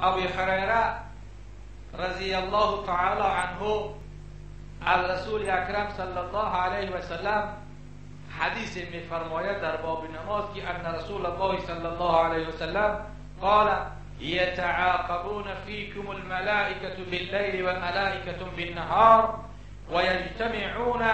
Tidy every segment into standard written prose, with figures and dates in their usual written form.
ابی هریره رضی الله تعالی عنه از رسول اکرم صلی الله علیه و سلم حدیث میفرماید در باب نماز که ان رسول الله صلی الله علیه و سلم قال يتعاقبون فيكم الملائكة بالليل وملائكة بالنهار ويجتمعون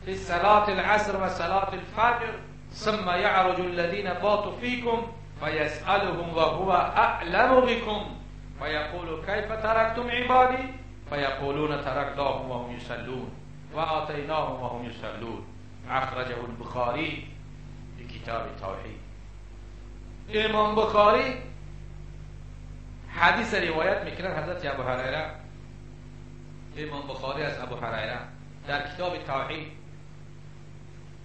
في صلاة العصر وصلاة الفجر ثم يعرج الذين باتوا فيكم فيسألهم وهو أعلم بكم فيقول كيف تركتم عبادي فيقولون تركناهم وهم يصلون وآتيناهم وهم يصلون. اخرجه البخاری في کتاب التوحید. امام بخاری حدیث روایت میکنه حضرت ابو هریره، امام بخاری از ابو هریره در کتاب توحید،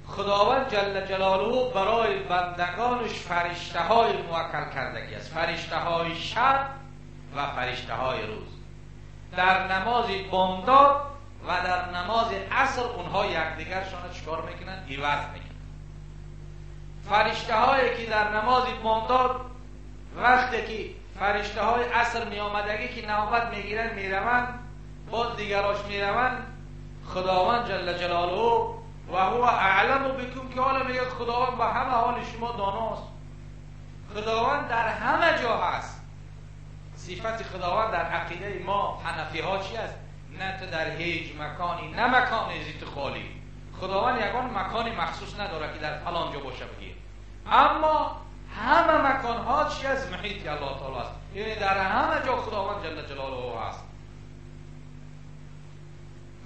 خداوند جل جلاله برای بندگانش فرشته های موکل کردگی است، فرشته های شب و فرشته های روز. در نماز بامداد و در نماز عصر اونها یکدیگرشان چیکار میکنن؟ عوض میکنن. فرشته هایی که در نماز بامداد وقتی که فرشته های عصر می آمدگی که نوبت میگیرن میروند، باز دیگراش میروند، خداوند جل جلاله و هو اعلم بکم که حالا میگه خداوند به همه حال شما داناست، خداوند در همه جا هست. صفت خداوند در عقیده ما حنفی ها چی است؟ نه تو در هیچ مکانی، نه مکان ازیت خالی. خداوند یگان مکانی مخصوص نداره که در فلان جا باشه بگیر، اما همه مکان ها چی از محیط الله تعالی است، یعنی در همه جا خداوند جل جلاله هست.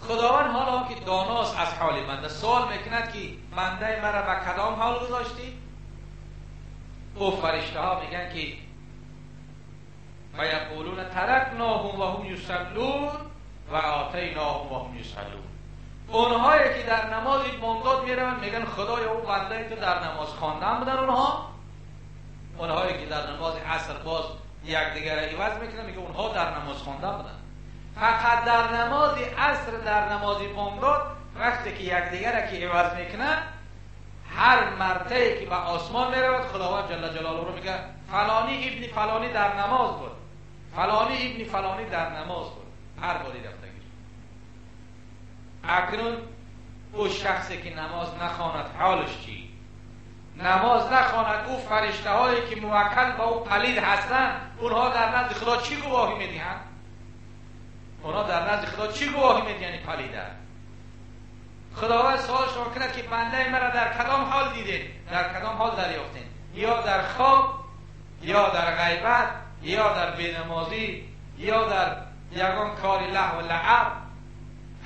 خداوند حالا که داناست از حال بنده، سوال میکند که بنده مرا به کدام حال گذاشتی؟ او فرشته ها میگن که فیقولون ترکناهم و هم یصلون و آتیناهم و هم یصلون. اونهایی که در نماز بامداد میروند میگن خدایا او بنده تو در نماز خواندن بودن. اونهایی که در نماز عصر باز یکدیگر عوض میکنن میگه اونها در نماز خواندن بودن. فقط در نماز عصر، در نماز بامداد وقتی که یکدیگر که عوض میکنن، هر مرتعی که به آسمان میرود خداوند جل جلاله رو میگه فلانی ابن فلانی در نماز بود، فلانی ابن فلانی در نماز بود. هر باری رفتگی. اکنون او شخصی که نماز نخواند حالش چی؟ نماز نخواند، او فرشته هایی که موکل با او پلید هستند، اونها در نزد خدا چی گواهی میدهند؟ اونها در نزد خدا چی گواهی میدهند؟ پلیده. خداوند سوال شما کند که بنده مرا در کدام حال دیدین؟ در کدام حال دریافتین؟ یا در خواب، یا در غیبت، یا در بینمازی، یا در یگان کاری لهو و لعب.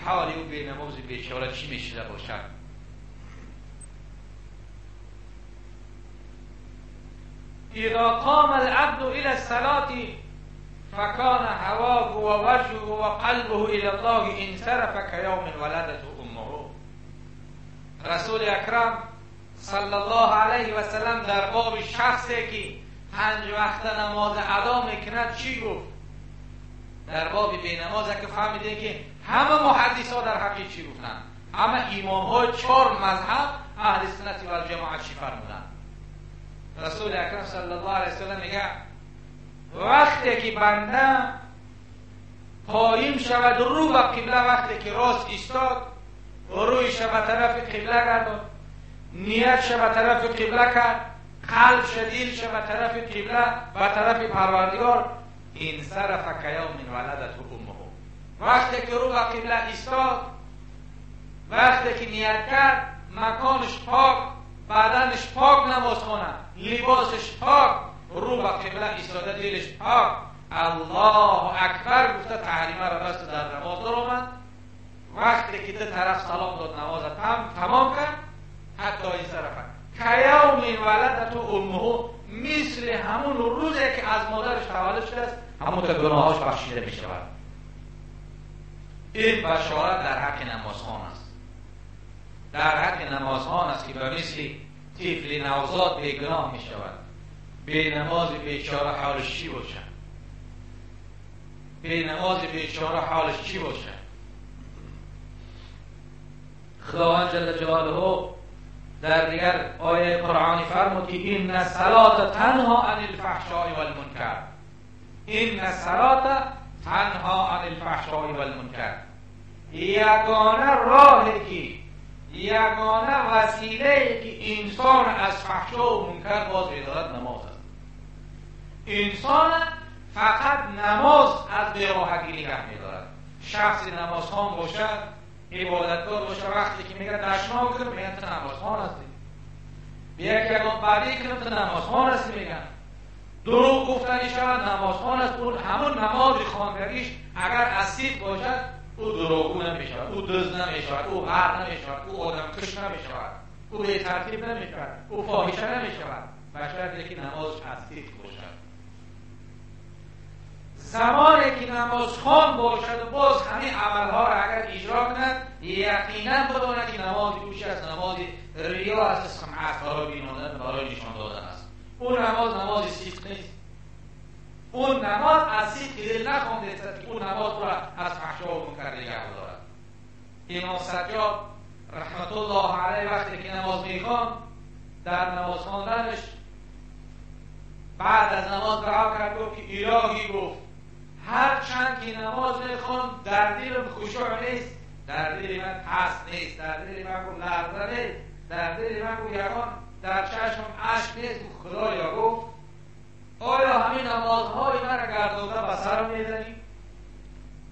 حال او بینمازی بیچاره چی میشده باشد؟ اذا قام العبد الى الصلاة فكان هواه ووجهه وقلبه الى الله انصرف كيوم ولدته امه. رسول اکرم صلی الله علیه و سلم در باب شخصی که 5 وقت نماز ادا میکند چی گفت؟ در باب بینماز که فهمیده که همه محدث ها در حقی چی گفتن، همه امام های 4 مذهب اهل سنت و الجماعت چی فرمودن؟ رسول اکرم صلی الله علیه و سلم میگه وقتی که بنده قایم شود رو به قبله، وقتی که راست ایستاد رویش به طرف قبله گرداند، نیتش به طرف قبله کرد، قلبش دلش به طرف قبله، به طرف پروردگار، انصرف کیوم ولدته امه. وقتی که رو به قبله ایستاد، وقتی که نیت کرد، مکانش پاک، بدنش پاک نماز خواند، لباسش پاک، رو به قبله ایستاده، دلش پاک، الله اکبر گفته، تحریمه را بست در نماز در آمد. وقتی که دو طرف سلام داد نماز تمام کرد، حتی این طرف کیوم ولدته امه، مثل همون روزی که از مادرش تولد شده است، همون تا گناهاش بخشیده می شود. این بشارت در حق نمازخوان است، در حق نمازخوان است که به مثل طفل نوزاد بیگناه می شود. بی نماز بیچاره حالش چی باشه؟ بی نماز بیچاره حالش چی باشه؟ خداوند جل جلاله در دیگر آیه قرآنی فرمود که این الصلاة تنها عن الفحشاء والمنکر. ان الصلاة تنها عن الفحشاء والمنکر. یگانه راهی که، یگانه وسیله که انسان از فحشا و منکر باز می‌دارد نماز است. انسان فقط نماز از بیراهگی نگه می‌دارد. شخصی نمازخوان باشد، عبادتگار باشه، وقتی که میگه دشنام کنه میگن تو نمازخوان هستی، به یک یگان بدی کنه تو نمازخوان هستی، میگن دروغ گفتنی شود نمازخوان است. اون همون نماز خواندگیش اگر اسید باشد او دروغگو نمیشود، او دزد نمیشود، او غر نمیشود، او آدم کش نمیشود، او به ترتیب نمیشود، او فاحشه نمیشود، بشرط که نمازش اسید باشد. زمانی که نمازخوان باشد و باز همه عملها را اگر اجرا کند، یقینا بداند که نماز اوش است، نماز ریا است، سمعت برای بیناندن، برای نشان دادن است. اون نماز نماز صدق نیست. اون نماز از صدق دل نخوانده است که اون نماز او را از فحشا و منکر نگه دارد. امام سجاد رحمت الله علیه وقتی که نماز میخواند، در نماز خواندنش بعد از نماز دعا کرد، گفت که الهی، گفت هر چند که نماز میخوان در دلم خشوع نیست، در دل من ترس نیست، در دل من گفت لرزه نیست، در دل من گفت یگان در چشمم اشک نیست. خدایا گفت آیا همین نمازهای من را گردانده به سرم میزنی؟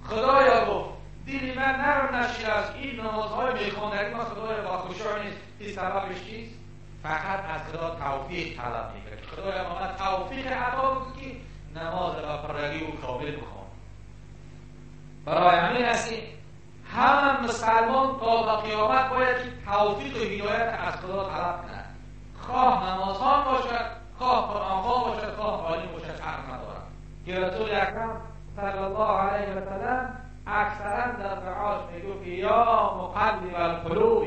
خدایا گفت دل من نرم نشید از این نمازهای میخواندگی من، خدایا با خشوع نیست. این سببش چیست؟ فقط از خدا توفیق طلب میکرد. خدایا ما توفیق عطا بکن که نماز را پرگی و کامل بخوان. برای همین است که همه مسلمان تا به قیامت باید که توفیق و هدایت از خدا طلب کند، خواه نمازخوان باشد، خواه قرآنخوان باشد، خواه عالم باشد، فرق ندارد. که رسول اکرم صلی الله علیه و سلم اکثرا در دعاش میگفت یا مقلب القلوب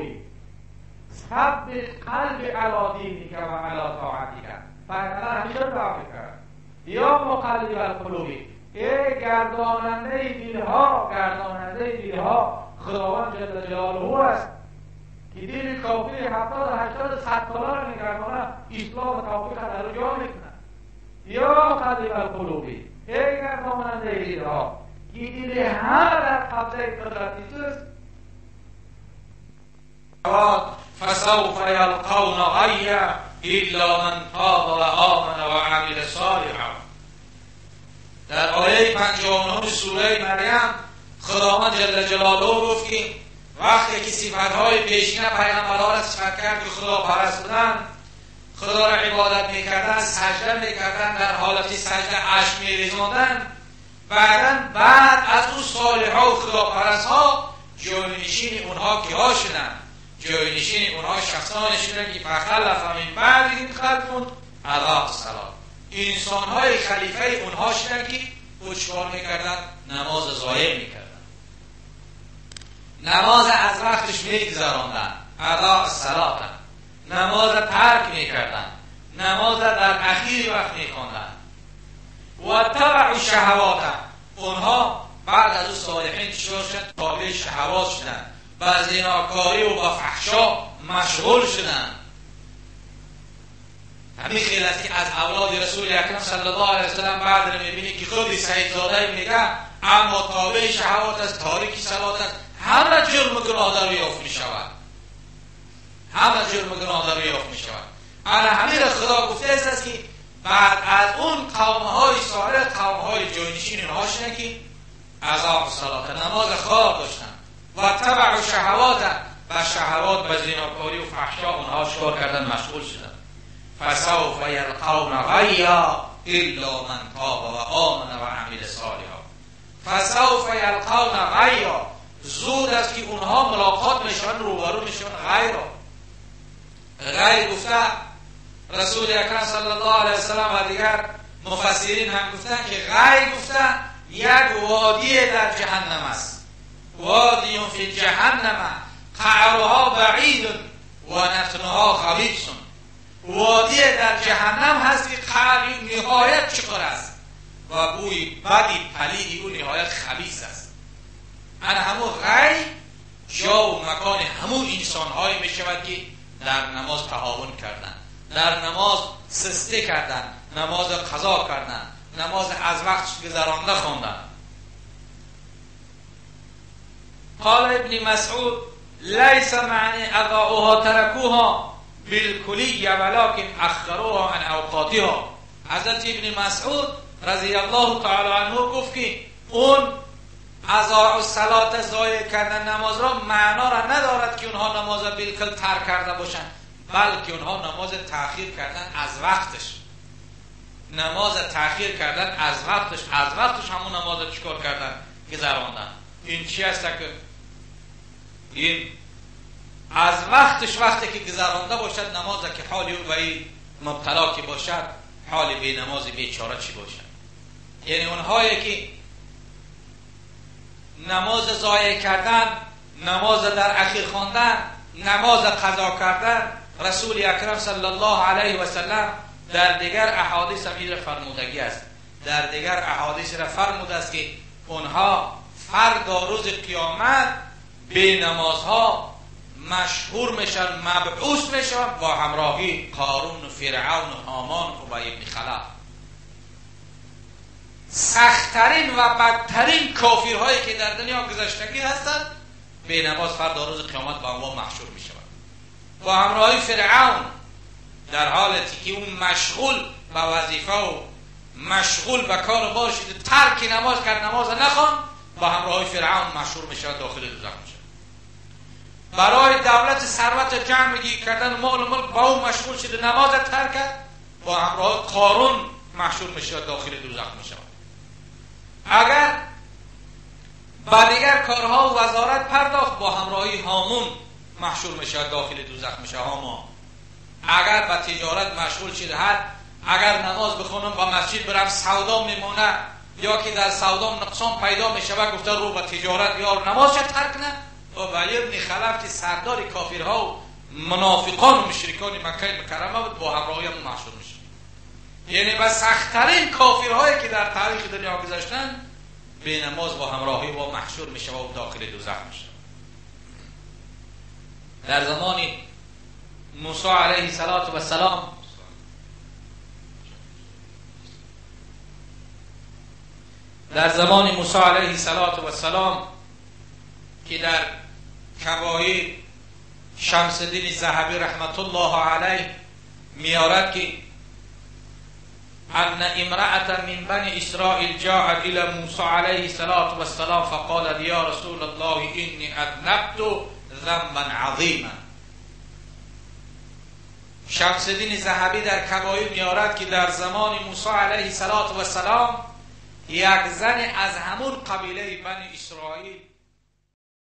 ثبت قلب علی دینک و علی طاعتک. پیغمبر همیشه دعا میکرد یا مقلب القلوب، ای گرداننده دلها، گرداننده دلها خداوند جل جلاله است که دل کافر 70 80 100 ساله را میگرداند، اسلام و توفیق در جا میکنه. یا مقلب القلوب، ای گرداننده دلها که دل همه در قبضه قدرت توست. فسوف یلقون غیا الا من تاب و آمن و عمل صالحا. در آیه 59 سوره مریم خداوند جل جلاله گفت که وقتی که صفتهای پیشینه پیغمبران را صفت کرد که خدا پرست بودند، خدا را عبادت میکردند، سجده میکردند، در حالت سجده اشک میریزاندند، بعداً بعد از اون صالحها و خداپرستها جانشین اونها کیا شدند؟ جانشین اونها شخصانی شدند که فخلف من بعدهم خلف اضاعوا الصلاة. انسانهای خلیفه اونها شدند که او چکار میکردند؟ نماز ضایع میکردند، نماز از وقتش میگذراندند، اضاعوا الصلاة، نماز ترک میکردند، نماز در اخیر وقت میخواندند. و تبعوا الشهوات، اونها بعد از اون صالحین چطور شدند؟ تابع شهوات شدند، به زناکاری و با فحشا مشغول شدند. همین خیلی است که از اولاد رسول اکرم صلی الله علیه وسلم بعد رو میبینی که خودی سیدزاده میگه اما تابع شهوات است، تاریک صلات است، همه جرم گناه در یافت میشود، همه جرم گناه در یافت میشود. انا همین خدا گفته است که بعد از اون قوم های صالح، قوم های جانشین اینها شدن که اضاعوا الصلاة، نماز خواب داشتن، و تبعوا شهوات، و شهوات به زناکاری و فحشا اونها شکار کردن، مشغول شدن. فسوف یلقون غیا الا من تاب و آمن و عمل صالحا. فسوف یلقون غیا، زود است که اونها ملاقات میشن، روبرو میشن غی را. غی گفته رسول اکرم صلی الله علیه وسلم و دیگر مفسرین هم گفتن که غی گفته یک وادی در جهنم است، وادی فی جهنم قعرها بعید و نتنها خبیث. وادی در جهنم هست که قعر نهایت چقدر است و بوی بدی پلیدی او نهایت خبیث است. انا همون غی جا و مکان همون انسانهایی می شود که در نماز تهاون کردن، در نماز سسته کردن، نماز قضا کردن، نماز از وقتش گذرانده خواندن. قال ابن مسعود لیس معنی اضاعوها ترکوها بالکلیه ولکن اخروها عن اوقاتها. حضرت ابن مسعود رضی الله تعالی عنه گفت که اون اضاع الصلاه ضایع کردن نماز را معنا را ندارد که اونها نماز را بالکل ترک کرده باشند، بلکه اونها نماز تأخیر کردن از وقتش، نماز تأخیر کردن از وقتش، از وقتش همون نماز چیکار کردن؟ گذراندن. این چی هست که این از وقتش وقتی که گذرانده باشد نماز که حالی او و این مبتلا که باشد، حال بی نماز بیچاره چی باشد؟ یعنی اونهایی که نماز ضایع کردن، نماز در اخیر خواندن، نماز قضا کردن، رسول اکرم صلی الله علیه و سلم در دیگر احادیث هم این فرمودگی است، در دیگر احادیث را فرموده است که اونها فردا روز قیامت به نمازها مشهور میشن، مبعوث میشن با همراهی قارون و فرعون و هامان و ابی بن خلف. سختترین و بدترین کافرهایی که در دنیا گذشتگی هستند به نماز فردا روز قیامت با عنوان محشور میشوند، با همراهی فرعون، در حالتی که اون مشغول به وظیفه و مشغول به کار و بار شده، ترک نماز کرد، نماز نخوان، با همراهی فرعون مشهور میشود، داخل دوزخ میشود. برای دولت ثروت جمع کردن مال و ملک با او مشغول شده، نماز ترک کرد، با همراه قارون محشور میشود، داخل دوزخ میشود. اگر با دیگر کارها و وزارت پرداخت، با همراهی هامون محشور میشود، داخل دوزخ میشود. هامان اگر با تجارت مشغول شده، هر اگر نماز بخونم با مسجد برم سودا میمونه، یا که در سودا نقصان پیدا میشود، گفته رو به تجارت یا نماز ترک نه. و ابن خلف که سردار کافرها و منافقان و مشرکان مکه مکرمه بود، با همراهی هم محشور میشه. یعنی به سختترین کافرهایی که در تاریخ دنیا گذشتن به نماز با همراهی با محشور میشه و داخل دوزخ میشه. در زمان موسی علیه السلام در زمان موسی علیه السلام که در کبایر شمس الدین ذهبی رحمت الله علیه میارد که ان امرأة من بني اسرائیل جاءت الى موسی علیه السلام فقالت یا رسول الله انی اذنبت ذنبا عظیما. شمس الدین ذهبی در کبایر میارد که در زمان موسی علیه السلام یک زن از همون قبیله بنی اسرائیل